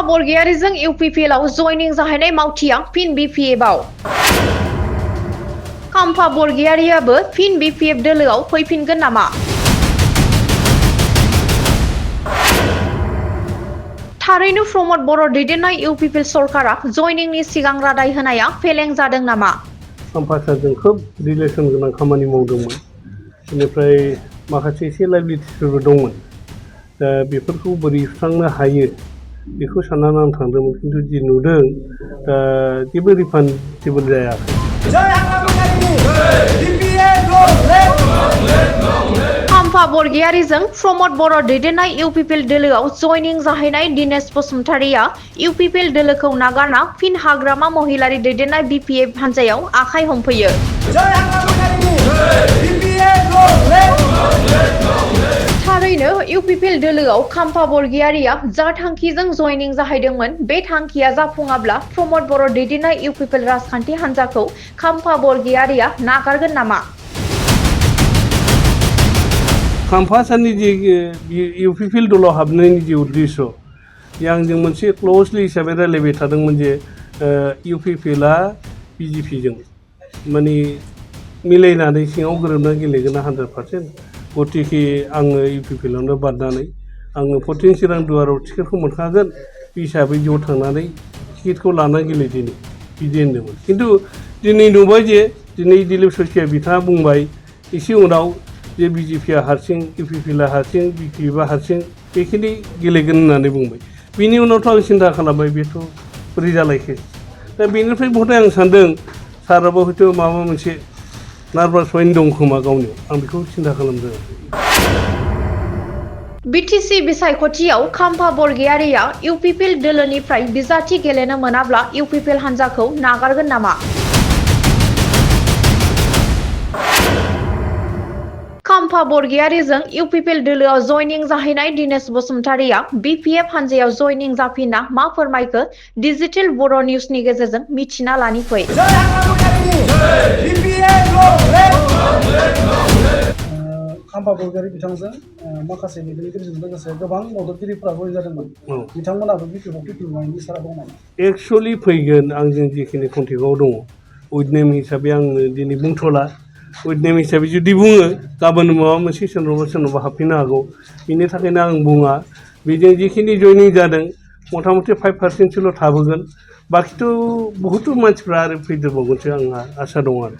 बरगयारिजों इउपिपिएलआव जयनिं जाहैनाय मावथिया फिन बिपिएफआव। खाम्फा बरगयारियाबो फिन बिपिएफ दोलोआव फैफिनगोन नामा? थारैनो प्रमद बर' दैदेननाय इउपिपिएल सरकारा जयनिंनि सिगां रादाय होनाया फेलें जादों नामा? खाम्फा सारजों खोब रिलेसन गोनां खामानि मावदोंमोन। बेनिफ्राय माखासे एसे लाइबिलिटिसफोरबो दंमोन। दा बेफोरखौ बोरै सुस्रांनो हायो बेखौ साननानै आं थांदोंमोन, खिन्थु जि नुदों जेबो रिफान्डेबल जायाखै। खाम्फा बरगयारिजों प्रमद बर' दैदेननाय इउपिपिएल दोलोआव जयनिं जाहैनाय दिनेश बसुमतारिया इउपिपिएल दोलोखौ नागारना फिन हाग्रामा महिलारि दैदेननाय बिपिएफ हान्जायाव आखाइ हमफैयो। थारैनो इउपिपिएल दोलोआव खाम्फा बरगयारिया जा थांखिजों जयनिं जाहैदोंमोन बे थांखिया जाफुङाब्ला प्रमद बर' दैदेननाय इउपिपिएल राजखान्थि हान्जाखौ खाम्फा बरगयारिया नागारगोन नामा? खाम्फा सारनि जि इउपिपिएल दलाव हाबनायनि जि उद्देश्य आंजों मोनसे क्ल'जलि हिसाबै रायलायबाय थादोंमोन जे इउपिपिएलआ बिजेपिजों माने मिलायनानै सिङाव गोरोबनानै गेलेगोन 100%। गतिके आङो इउपिपिएलआवनो बारनानै आङो फरटिन चिरां दुवाराव टिकेटखौ मोनखागोन, बे हिसाबै ज' थांनानै टिकेटखौ लानानै गेलेदिनि बिदि होन्दोंमोन। खिन्थु दिनै नुबाय जे दिनै दिलीप सैखिया बिथाङा बुंबाय एसे उनाव जे बिजेपिया हारसिं, इउपिपिएलआ हारसिं, बिपिएफआ हारसिं बेखिनि गेलेगोन होननानै बुंबाय। बिनि उनावथ' आं सिन्था खालामबाय बेथ' बोरै जालायखो। दा बेनिफ्राय बहुथ आं सान्दों साराबो हयथ' माबा मोनसे नार्भास माइन्ड दं खोमा गावनियाव, आं बेखौ सिन्था खालामदों। बिटिसि बिसायख'थियाव खाम्फा बरगयारिया इउपिपिएल दोलोनिफ्राय बिजाथि गेलेनो मोनाब्ला इउपिपिएल हान्जाखौ नागारगोन नामा? खाम्फा बरगयारिजों इउपिपिएल दोलोआव जयनिं जाहैनाय दिनेश बसुमतारिया बिपिएफ हान्जायाव जयनिं जाफिनना मा फोरमायखो डिजिटेल बर' निउसनि गेजेरजों मिथिना लानि फै। खाम्फा बरगयारि बिथांजों माखासे दैदेनगिरिजों लोगोसे गोबां मददगिरिफोरा जयन जादोंमोन। बिथांमोनाबो बिपिएफआव फैफिननायनि सारा दं नामा? एक्सुवेलि फैगोन, आंजों जिखिनि कन्टेक्टआव दङ उइथ नेम हिसाबै आङो दिनै बुंथ'ला। उइथ नेम हिसाबै जुदि बुङो गाबोन माबा मोनसे सोरनावबा हाबफैनो हागौ, बिनि थाखायनो आं बुङा। बेजों जिखिनि जयनिं जादों मथा मथि 5%सोल' थाबोगोन, बाखिथ' बहुथ मानसिफ्रा आरो फैदेरबावगोनसो आंहा आसा दं आरो।